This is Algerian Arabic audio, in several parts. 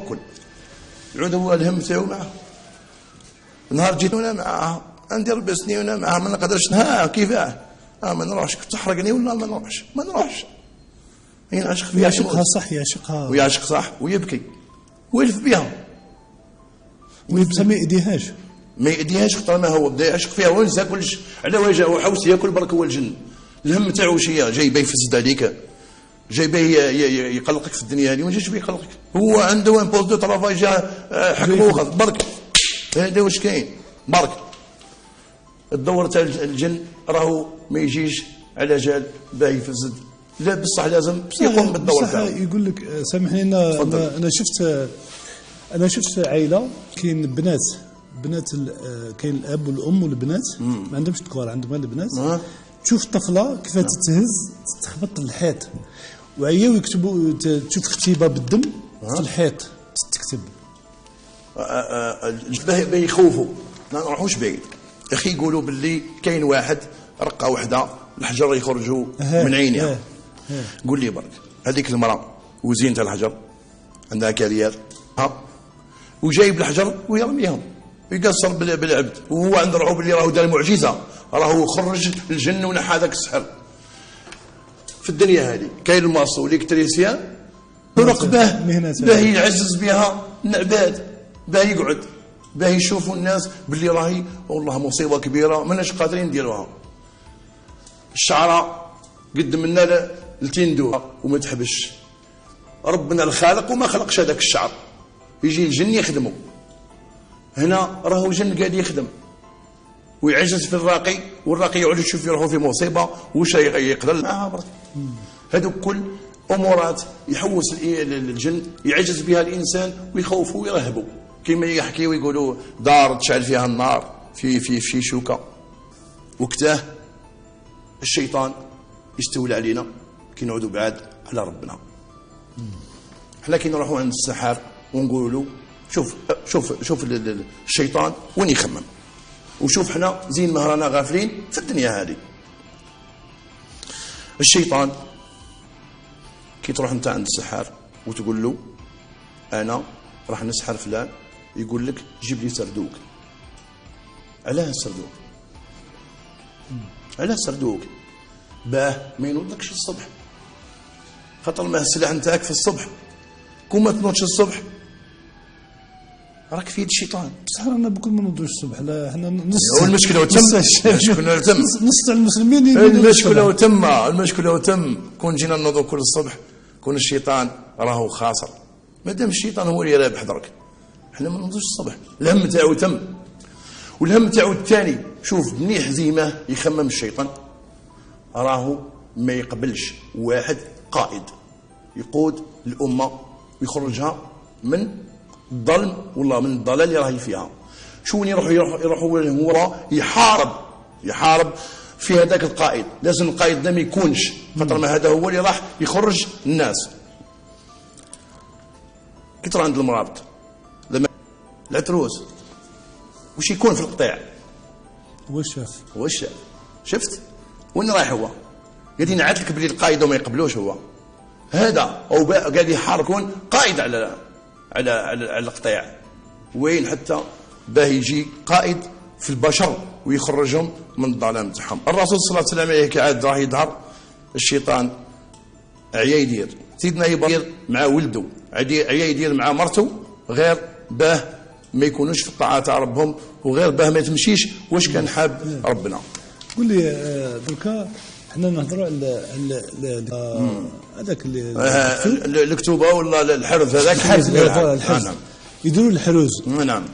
بكل. يعود هو الهم تاعو معاه. نهار جيت وانا معاه، عندي 4 سنين وانا معاه، ما نقدرش. ها كيفاه؟ ما نروحش، تحرقني ولا ما نروحش، ما نروحش. ينعشق فيها. يعشقها صح، يعشقها. ويعشق صح ويبكي ويلف بها. بصح ما يأذيهاش. ما يأذيهاش، خاطر ما هو بدا يعشق فيها ونسى كلش على وجهه وحوس ياكل برك. هو الجن الهم تاعو شي جاي باه يفسد عليك، جاي باه يقلقك في الدنيا هذه. ما جاش بيه يقلقك، هو عنده un poste de travail جا حكمه برك. هذا واش كاين برك. الدور تاع الجن راهو ما يجيش على جال باه يفسد، لا، بصح لازم يقوم بالدور بصح تاعو. يقول لك سامحني، انا تفضل. انا شفت عائله كاين بنات، كاين الاب والام والبنات، ما عندهمش ذكور، عندهم غير البنات. تشوف الطفلة كيف تتهز تخبط الحيط وعياو يكتبوا، تشوف كتيبة بالدم في الحيط تكتب. باه يخوفوا. ما نروحوش بعيد اخي، يقولوا باللي كاين واحد رقه وحده الحجر يخرجوا من عينها. قول لي برك، هذيك المراة وزينة الحجر عندها carrière، ها وجايب الحجر ويرميهم ويقصر بالعبد، وهو عند روحه باللي راهو دار معجزه، راهو خرج الجن ونحى هذاك السحر. في الدنيا هذه كاين ال maçon، l'électricien، طرق باه مهنة. باه يعزز بها العباد، باه يقعد باه يشوفوا الناس باللي راهي والله مصيبة كبيرة ماناش قادرين نديروها. الشعرة قد منا لتندو وما تحبش. ربنا الخالق وما خلقش هذاك الشعر، يجي الجن يخدمه. هنا راهو جن قاعد يخدم ويعجز في الراقي، والراقي يعود يشوف روحه في مصيبه، وش يقدر معها برك. هذوك كل امورات يحوس الجن يعجز بها الانسان ويخوفه ويرهبه، كما يحكي ويقولوا دار تشعل فيها النار في شوكه. وقتاه الشيطان يستولى علينا؟ كي نعودوا بعاد على ربنا. حنا كي نروحوا عند السحار ونقولوا له شوف شوف شوف الشيطان وين يخمم، وشوف حنا زين ما رانا غافلين في الدنيا هذه. الشيطان كي تروح انت عند السحار وتقول له انا راح نسحر فلان، يقول لك جيب لي سردوك. علاه السردوك؟ علاه السردوك؟ باه ما ينوضكش الصبح، خاطر ما السلاح نتاعك في الصبح. كون ما تنوضش الصبح راك في يد الشيطان. بصح رانا بكل ما نوضوش الصبح، لا حنا نص هو المشكل هو تم. نص المشكل هو تم. نص تاع المسلمين ينوضوا المشكل الصبح. هو تم، المشكل هو تم. كون جينا نوضوا كل الصبح كون الشيطان راهو خاسر. مادام الشيطان هو اللي رابح درك، حنا ما نوضوش الصبح. الهم تاعو تم. والهم تاعو الثاني، شوف منيح زي يخمم الشيطان، راهو ما يقبلش واحد قائد يقود الأمة ويخرجها من الظلم والله من الضلال اللي راهي فيها. شو وين يروح؟ يروح هو يحارب في هذاك القائد. لازم القائد ده ما يكونش، خاطر ما هذا هو اللي راح يخرج الناس. كي تروح عند المرابط لما العتروس وش يكون في القطيع؟ هو الشاف. هو الشاف. شفت وين رايح؟ هو قاعد ينعت لك بلي القائد وما يقبلوش هو هذا، او قاعد يحارب يكون قائد على القطيع، وين حتى باه يجي قائد في البشر ويخرجهم من الظلام تاعهم. الرسول صلى الله عليه وسلم كي عاد راه يظهر الشيطان عيا يدير سيدنا ابراهيم مع ولده، عيا يدير مع مرته، غير باه ما يكونوش في الطاعة تاع ربهم وغير باه ما تمشيش واش كان حاب ربنا. قول لي دركا حنا نهضروا على هذاك اللي الكتوبه ولا الحرز هذاك. الحرز. الحرز. نعم. يديروا الحروز. نعم.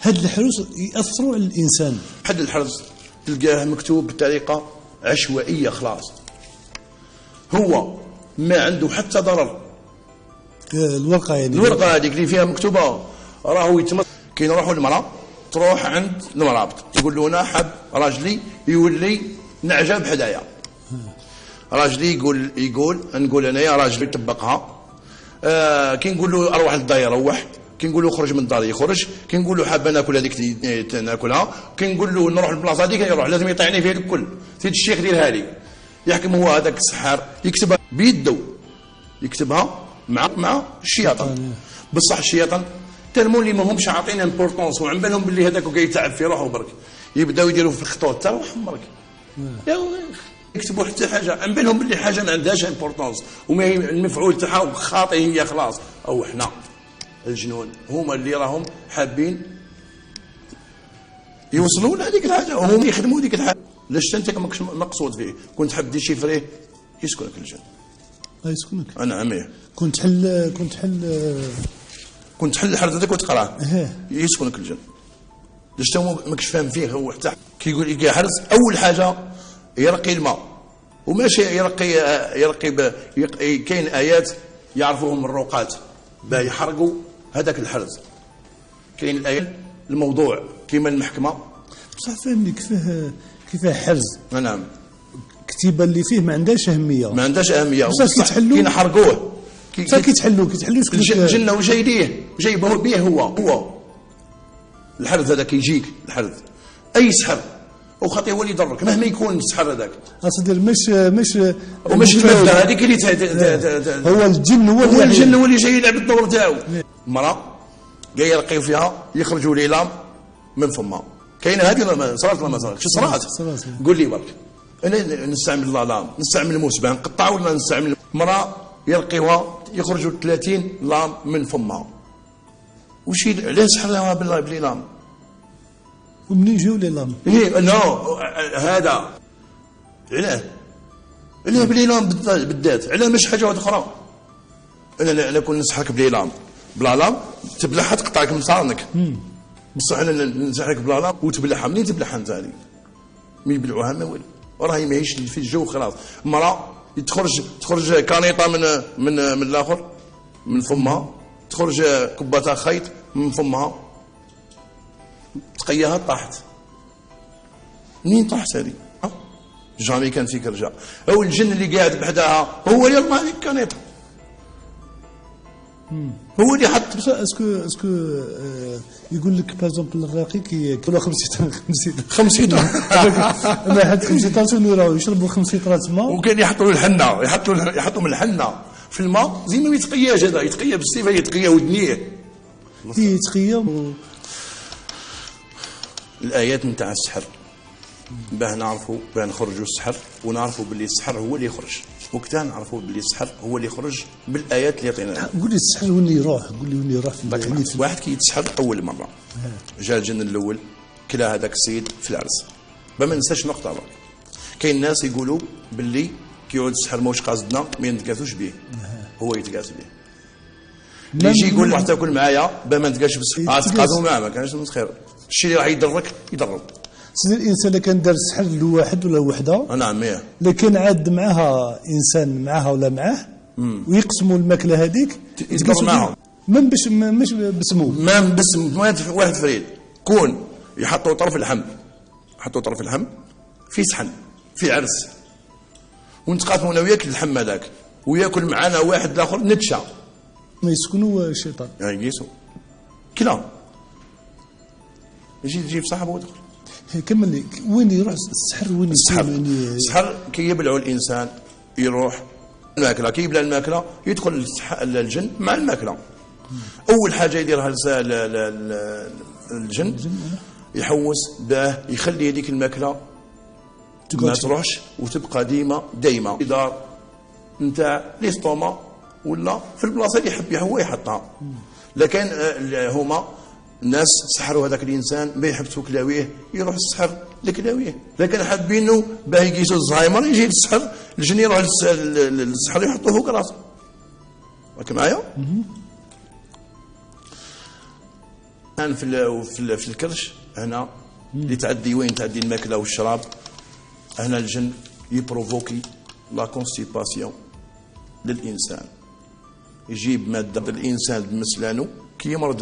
هاد الحروز ياثروا على الانسان؟ حد الحرز تلقاه مكتوب بطريقة عشوائية خلاص، هو ما عنده حتى ضرر. الورقة يعني. الورقة هذيك اللي فيها مكتوبة راهو يتمس. كي نروحوا للمراة تروح عند المرابط تقول له انا حاب راجلي يولي نعجب بحدايا، راجلي يقول نقول انا يا راجلي طبقها. كي نقول له اروح للدار يروح، كي نقول له خرج من الدار يخرج، كي نقول له حاب ناكل هذيك ناكلها، كي نقول له نروح للبلاصه هذيك يروح، لازم يطيعني فيها الكل. سيد الشيخ ديرها لي. يحكم هو هذاك السحار يكتبها بيده، يكتبها مع الشياطين. بصح الشياطين tellement اللي ما همش عاطين importance وعم بالهم باللي هذاك قاعد يتعب في روحه برك، يبداو يديروا في الخطوط تاع روحهم برك، يكتبوا حتى حاجه، عم بالهم باللي حاجة ما عندهاش importance وما هي المفعول تاعها خاطئ هي خلاص. او حنا الجنون هما اللي راهم حابين يوصلوا لهذيك الحاجه، وهم يخدموا ديك الحاجة. لاش انت ماكش مقصود فيه، كنت حاب déchiffrer يسكنك الجن. يسكنك. نعم إيه. كنت حل كنت تحل الحرز هذاك وتقراه يسكنك الجن. لاش هو ماكش فاهم فيه، هو حتى كي يقول لك حرز اول حاجة يرقي الماء، وماشي يرقي كاين ايات يعرفوهم الرقات باه يحرقوا هذاك الحرز. كاين الايات الموضوع كيما المحكمة. بصح فهمني كيفاه حرز؟ نعم. الكتيبة اللي فيه ما عندهاش اهميه. ما عندهاش اهميه. بصح كي تحلو كي نحرقوه بصح كي تحلو الجنة وجاي ليه جاي به هو الحرز هذاك يجيك الحرز اي سحر وخاطي هو اللي يضرك مهما يكون السحر هذاك. اصدر مش ومش المادة هذيك اللي هو الجن هو اللي الجن هو اللي جاي يلعب الدور تاعو. مراة جاي يرقيو فيها يخرجوا les lames من فمها. كاينه هذه ولا صارت ولا ما صارتش؟ صرات. قول لي برك انا نستعمل la lame، نستعمل الموس باه نقطع ولا نستعمل؟ مراة يرقيوها يخرجوا 30 lames من فمها. وش علاش سحرها ب les lames؟ ومنين جاو les lames؟ ايه non هذا علاه ب les lames بالذات؟ علاه مش حاجة واحدة اخرى؟ انا كون نسحرك ب les lames، ب la lame تبلعها تقطعك من مصارنك. بصح انا نسحرك ب la lame وتبلعها، منين تبلعها انت هذه؟ ما يبلعوها ما والو، راهي ماهيش في الجو خلاص. مراة تخرج كانيطه من الاخر من فمها، تخرج كبه تاع خيط من فمها، تقياها طاحت. منين طاحت هذه؟ jamais كان فيك رجع. هو الجن اللي قاعد بحداها هو اللي رمى هذيك الكانيطه، هو اللي حط. بصح est-ce que يقول لك par exemple الراقي كي كل 5 5 انا حط 5 لتر يشربوا 5 لترات ماء. وكان يحطوا الحنة، يحطوا من الحنة في الماء زي ما يتقياش هذا، يتقيا بالسيفه، يتقيا ودنيه. يتقيا. الايات نتاع السحر باه نعرفوا، باه نخرجوا السحر ونعرفوا باللي السحر هو اللي يخرج. وقتها نعرفوا باللي السحر هو اللي يخرج بالايات اللي عطيناها. قول لي السحر وين يروح، قول لي وين يروح في واحد كي يتسحر اول مرة جا الجن الاول كلا هذاك السيد في العرس. ما ننساش نقطة برك، كاين ناس يقولوا باللي كي يعود السحر ماهوش قاصدنا ما نتقاسوش به، هو يتقاس به. اللي يجي يقول راح تاكل معايا باه ما نتقاش بالسحر، تقاسوا معاه ما كانش خير. الشيء اللي راح يضرك يضرب. سيدي الانسان اللي كان دار السحر لواحد ولا وحده، نعم إيه. لكن عاد معها انسان معها ولا معاه ويقسموا الماكلة هذيك يتقاسوا معاهم من باش مش بسمو ما بسم واحد فريد كون يحطوا طرف اللحم، يحطوا طرف اللحم في صحن في عرس ونتقاسموا انا وياك اللحم هذاك وياكل معنا واحد الاخر نتشا ما يسكنوا الشيطان يعني يقيسوا كلا يجي تجيب صاحبه ويدخل. كمل لي وين يروح السحر؟ وين السحر؟ السحر كي يبلعوا الانسان يروح الماكله، كي يبلع الماكلة يدخل الجن مع الماكلة. اول حاجة يديرها الجن يحوس باه يخلي هذيك الماكلة ما تروحش وتبقى ديما دايما دار نتاع l'estomac ولا في البلاصة اللي يحب هو يحطها. لكن هما الناس سحروا هذاك الانسان ما يحبسوا كلاويه يروح السحر لكلاويه، لكن حابينه باه يقيسوا الزهايمر يجي للسحر الجن يروح للسحر يحطوه فوق راسه. راك معايا؟ الان في الكرش هنا اللي تعدي وين تعدي الماكلة والشراب، هنا الجن ي provoquer la constipation للانسان، يجيب مادة الانسان بمسلانو كي يمرض.